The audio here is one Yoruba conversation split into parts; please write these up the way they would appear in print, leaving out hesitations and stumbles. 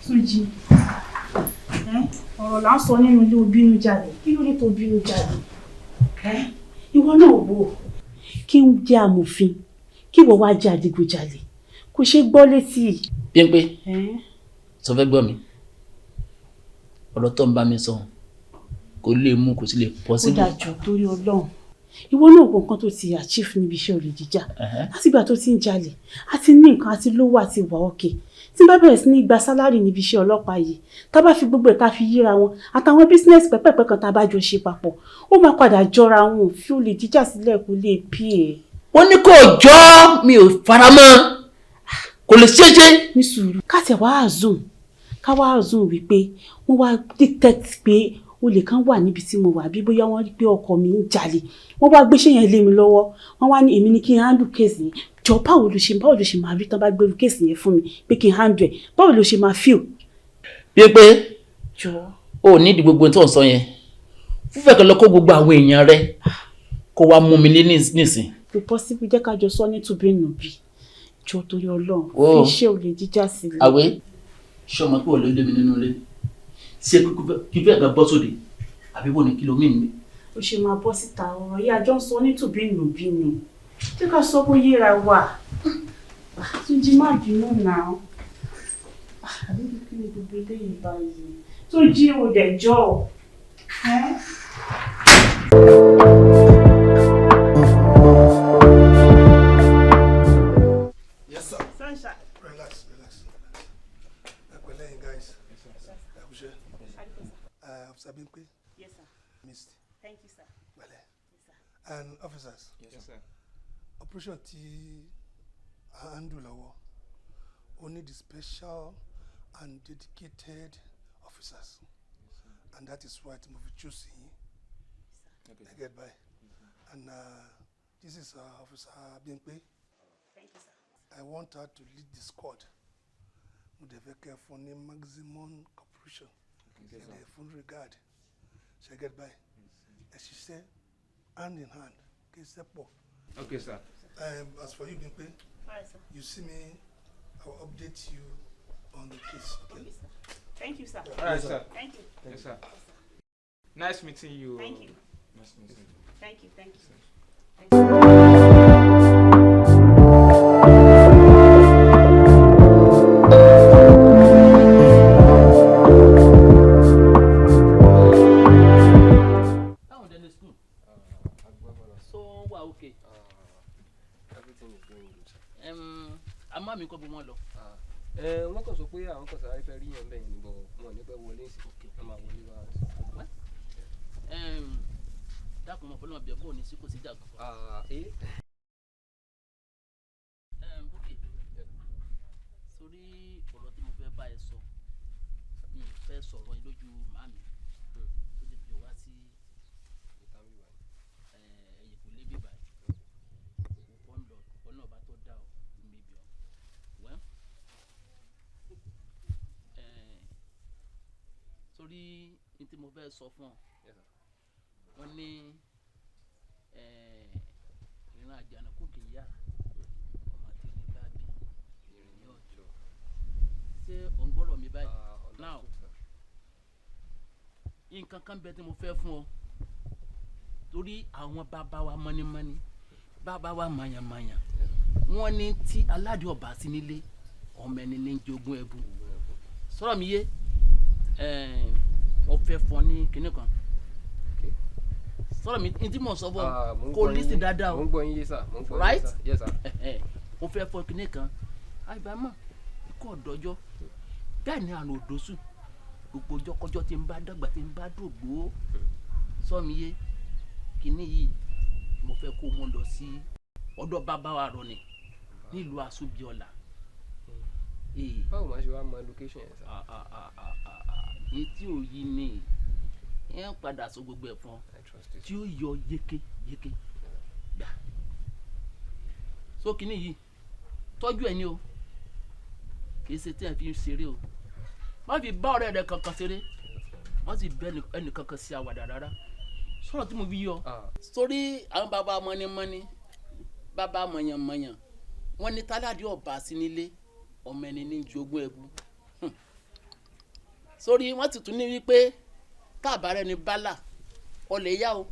Túnjí, ọ̀rọ̀ là ń sọ nínú ilé, o bínú jáde. Kí ló dé tó bínú jáde? Ìwọ náà wò ó, kí n jẹ́ amòfin, kí ìwọ wá jẹ́ adigunjalè, kò ṣeé gbọ́ létí. Bímpé, sọ fẹ́ gbọ́ mi, ọ̀rọ̀ tó ń bá mi sọ kò lè mú, kò sì lè Ó possible. dájọ́, torí Ọlọ́run, ìwọ náà wo nǹkan tó ti achieve níbi iṣẹ́ olè jíjà. Látìgbà tó ti ń jalè, àti ní nǹkan, àti lówó, àti wà òkè. Tí n bá bẹ̀rẹ̀ sí ní gba salary níbi iṣẹ́ ọlọ́pàá yìí, tá bá fi gbogbo ẹ̀ tá fi yíra wọn, àtàwọn business pẹ́pẹ́pẹ́ kan tá a bá jọ ṣe papọ̀, ó máa padà jọra wọn. Fi olè jíjà sílẹ̀, kó lè pí ẹ̀. Ó ní kò jọ, mi ò fara mọ́, kò lè ṣeé ṣe. Ní sùúrù, ká tẹ̀ wá assume, ká wá assume wípé wọ́n wá detect pé olè kan wà níbi tí mo wà, bí bóyá wọ́n rí pé ọkọ mi ń jalè, wọ́n wá gbéṣẹ́ yẹn lé mi lọ́wọ́, wọ́n wá ní èmi ní kí n handle case yẹn. Jọ, báwo ló ṣe máa rí tán bá gbèrú case yẹn fún mi pé kí n handle ẹ̀? Báwo ló ṣe máa feel? Bímpé. Jọ. O ò nídìí gbogbo tó ń sọ yẹn. Fúnfẹ́ kan lọ kó gbogbo àwọn èèyàn rẹ kó wá mú mi lé nísìn. Kò possible, jẹ́ ká jọ sọ ní tùbínùbí. Jọ, torí Ọlọ́run, Oh. fi iṣẹ́ olè jíjà sílẹ̀. Àwẹ̀, ṣé o mọ̀ pé wọ́n ló lé mi nínú ilé? Ṣé kí fẹ́ kan bọ́ sóde àbí wọ́n ní kí ló mí mi? Ó ṣe máa bọ́ síta? Ọ̀rọ̀ yìí, àjọ ń sọ ní tùbínùbí ni, jẹ́ ká sọ kó yéra wa. Túnjí, má bínú náà. Àbí kí ni gbogbo eléyìí báyìí? Túnjí, ò dẹ̀ jọ ẹ́. Yes, sir. Sunshine. Relax, relax. Ẹ pẹ̀lẹ́ yín guys. Ẹ kú iṣẹ́. Officer Bímpé. Yes, sir. Missed. Thank you, sir. Pẹ̀lẹ́. And officers. Yes, sir. Operation tí a handle lọ́wọ́, ó need special and dedicated officers. And that is why mo fi choose yín. I get by. And this is Officer Bímpé. Thank you, sir. I want her to lead the squad. Mo dẹ̀ fẹ́ kẹ́ fún ní maximum cooperation. Ẹ dẹ̀ fún regard. Ṣe get by? Ẹ ṣiṣẹ́ hand in hand, kí iṣẹ́ pọ̀. Okay, sir. As for you, Bímpé, All right, sir. you see me, I will update you on the case. Okay? Okay, sir. Thank you, sir. All right, sir. Thank you. Yes, sir. Nice meeting you. Thank you. Nice meeting you. Thank you. Thank you. Báwo dẹ̀ ní school? So wà okay? Everything is going good, sir. Àmọ́ mi kọ́ bí wọ́n lọ. Ẹ wọ́n kàn sọ pé àwọn kan sáré fẹ́ rí yẹn bẹ́ẹ̀ ni, bọ̀ wọn ò ní pẹ́ wọlé sí, wọ́n máa wọlé wá. Dákun, mọ̀ fọlọ́mọ bíi bóun ní sí, kò sí jà kankan. Ah, eh? Bókè sórí ọ̀rọ̀ tí mo fẹ́ bá ẹ sọ, mi ì fẹ́ sọ̀rọ̀ yín lójú màmí tó ti fi wá sí ẹ̀yìn kò lé bíbá yìí. Wọ́n lọ, wọ́n náà bá tó dá ọ mi bí ọ wẹ́n sórí ní tí mo fẹ́ sọ fún ọ. Yes, sir. Wọ́n ní ìran àjànàkú kì í yára, ọmọ tí ní bá bí ìrìn ní ọjọ́. Ṣé ò ń gbọ́rọ̀ mi báyìí? Ah, Now, understood, sir. nǹkan kan bẹ tí mo fẹ́ fún ọ, torí àwọn bàbá wa mọ́nímọ́ní, bàbá wa mọ̀yànmọ̀yàn, wọ́n ní tí aládìí ọba sí nílé, ọmọ ẹni ní jogún ẹbú. Sọ̀rọ̀ mi yé? Wọ́n fẹ́ fún ọ ní kinní kan. Okay. Sọ̀rọ̀ mi ní tí mò ń sọ fún ọ. Ah, mò ń Kò gbọ́ yín. lísìn dáadáa o. Mò ń gbọ́ yín yé, sir. Mò ń gbọ́ yín, Right? sir. Yes, sir. Mo fẹ́ fọ kinní kan. Àìbámọ̀ ikú ọ̀dọ́jọ́ bẹ́ẹ̀ ni àrùn òdòṣù, gbogbo ọjọ́kọjọ́ tí ń bá dàgbà, tí ń bá dògbò. Sọmi yé? Kinní yìí mo fẹ́ kó mú lọ sí ọ̀dọ̀ bàbá wa rọ ni nílùú Àsúbíọ̀là. Báwo máa ṣe wá mọ location yẹn, sir? Ah, ah, ah, ah, ah, ah. Èyí tí ò yí ni ẹ ń padà sọ gbogbo ẹ̀ fún ọ. I trust you. Tí ó yọ yéké yéké gbà. So kinní yìí, tọ́jú ẹ̀ ní o, kì í ṣe tí ẹ fi ń ṣeré o. Má fi bá ọ̀rẹ́ rẹ kankan ṣeré, wọ́n sì bẹ́ ẹnì kankan sí àwàdà rárá. Sọ̀rọ̀ tí mo fi yọ. Ah. Sórí àwọn bàbá mọ́nímọ́ní, bàbá mọ̀yànmọ̀yàn, wọ́n ní táládì ọba sí nílé, ọmọ ẹni ní jogún ẹbú. Sórí wọ́n sì tún ní wípé táàbà rẹ ni bálà ọlẹ̀ yá o.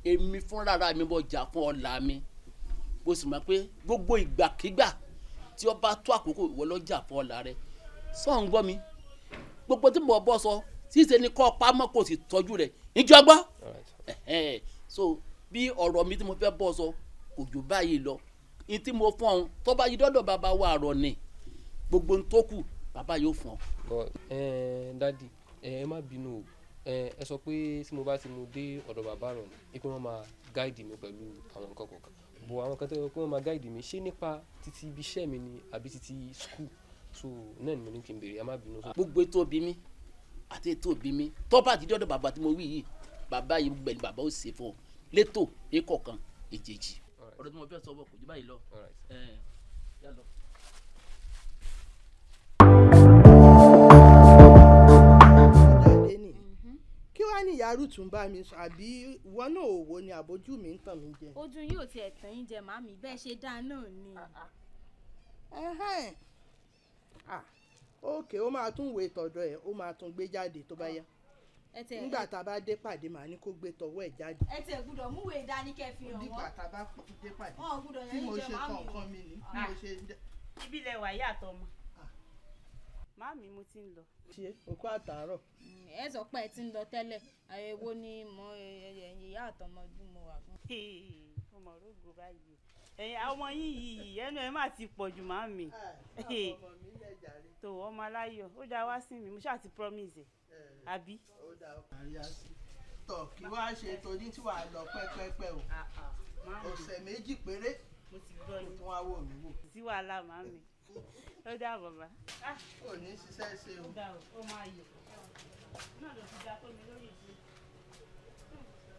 Èmi fúnra mi bọ̀ jà fún ọ̀la mi, bó sì mọ̀ pé gbogbo ìgbàkigbà tí ó bá tó àkókò, ìwọ ló jà fún ọ̀la rẹ. Sọ̀ ń gbọ́ mi, gbogbo tí mo bọ́ sọ ṣíṣe ni kọ́ pamọ́, kò sì tọ́jú rẹ̀ níjọ́ gbọ́. So bí ọ̀rọ̀ mi tí mo fẹ́ bọ́ sọ kò jù báyìí lọ. Ní tí mo fún ọ, tó bá yí dọ́dọ̀ bàbá wa àrọ̀ ni gbogbo ń tó kù, bàbá yóò fún ọ. But daddy, ẹ má bínú o. Ẹ sọ pé tí mo bá ti mú dé ọ̀dọ̀ bàbá rọ̀ ni pé wọ́n máa guide mi pẹ̀lú àwọn nǹkan kọ̀ọ̀kan. But àwọn nǹkan tó yẹ pé wọ́n máa guide mi, ṣé nípa títí ibi iṣẹ́ mi ni àbí títí school? So náà ni mo ní kí n béèrè, ẹ má bínú. Gbogbo ètò òbí mi àti ètò òbí mi, tó bá ti dọ́dọ̀ bàbá tí mo wí yìí, bàbá yìí gbẹ̀lú, bàbá ó ṣe fún ọ létò èkọ̀kan èjèèjì. Ọ̀rọ̀ tí mo fẹ́ sọ bọ̀ kò jù báyìí lọ. Ẹ̀ yá lọ. Jáde ní kí wàá ní ìyá Rúùtù ń bá mi sọ, àbí ìwọ náà ò wò ni, àbójú mi ń tàn mí jẹ? Ojú yín ò tiẹ̀ tàn yín jẹ, màmí, bẹ́ẹ̀ ṣe dáa náà ni. Ẹhẹ́n. Ah, ókè, ó máa tún wé tọ̀dọ̀ ẹ̀, ó máa tún gbé jáde tó bá yá. Ẹ tiẹ̀ Nígbà tá a bá dé pàdé, màá ní kó gbé tọwọ́ ẹ̀ jáde. Ẹ tiẹ̀ gbúdọ̀ múwèé dání kẹ́ fi hàn Nígbà wọ́n. tá a bá dé pàdé, Wọn ò gbúdọ̀ bí yẹn mo yín jẹ, ṣe màmí o. kọ̀ọ̀kan mi ní bí mo ṣe ń dẹ́. Ibi ilẹ̀ wà yàtọ̀ ọmọ. Màámi, mo ti ń lọ. Ṣe òkú àtàárọ̀. Ẹ sọ pé ẹ ti ń lọ tẹ́lẹ̀, àyẹ̀wò ni mo ẹ̀yìn ìyá àtọmọdún mo wà fún. Ọmọ rógo báyìí, ẹ̀yin àwọn ọmọ yín yìí, ẹnu ẹ má ti pọ̀ jù, màámi. Ọmọ mi lẹ̀ jàre. Tó ọmọ aláyọ̀, ó dá wá sí mi, mo ṣáà ti promise ẹ̀, àbí? Ó dà, ọkùnrin á sí tọ̀ kí wàá ṣe torí tí wàá lọ pẹ́pẹ́pẹ́ o. Ọ̀sẹ̀ 2 péré. Mo ti gbọ́ Kó yín. tún wá wò mí wò. Kò sí wàhálà, màámi, ó dà bàbá. Ò ní ṣiṣẹ́ ṣe o. Ó dà o, ó máa yọ náà ló ti dá tó mi lórí ìdí.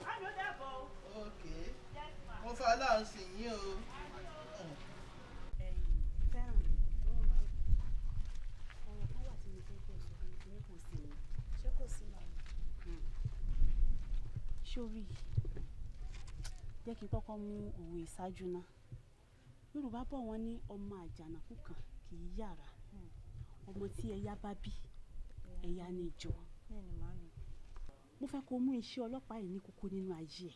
Màámi, ó dàbọ̀ o. Ok, mo fọ Ọlọ́run sí yín o. Fẹ́ràn ọ̀rọ̀ kan wà tí mo fẹ́ bẹ̀ sọ ní, kò sí ni. Ṣé kò sí, màmí? Sórí, jẹ́ kí n kọ́kọ́ mú òwe ìṣáájú náà. Yorùbá bọ̀, wọ́n ní ọmọ àjànàkú kan kì í yàrá. Ọmọ tí ẹyá bá bí, ẹyá ní jọ. Bẹ́ẹ̀ ni, màmí. Mo fẹ́ kó mú iṣẹ́ ọlọ́pàá yìí ní kókó nínú ayé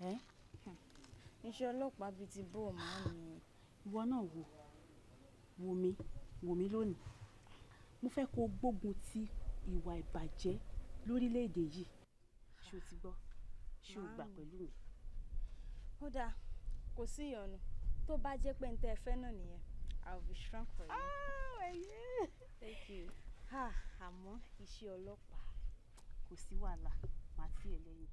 ẹ̀ ẹ́. Iṣẹ́ ọlọ́pàá bíi ti bó o, màmí? Ìwọ náà wò, wò mí, wò mí lónìí. Mo fẹ́ kó gbógun ti ìwà ìbàjẹ́ lórílẹ̀‐èdè yìí. Ṣé o ti gbọ́? Ṣé o gbà Màámi. pẹ̀lú mi? Ó dáa, kò sí ìyọnu. Tó bá jẹ́ pé n tẹ́ ẹ fẹ́ náà nìyẹn, I will be strong for you. Thank you. Ah, àmọ́ iṣẹ́ ọlọ́pàá. Kò sí wàhálà, màá tì ẹ́ lẹ́yìn.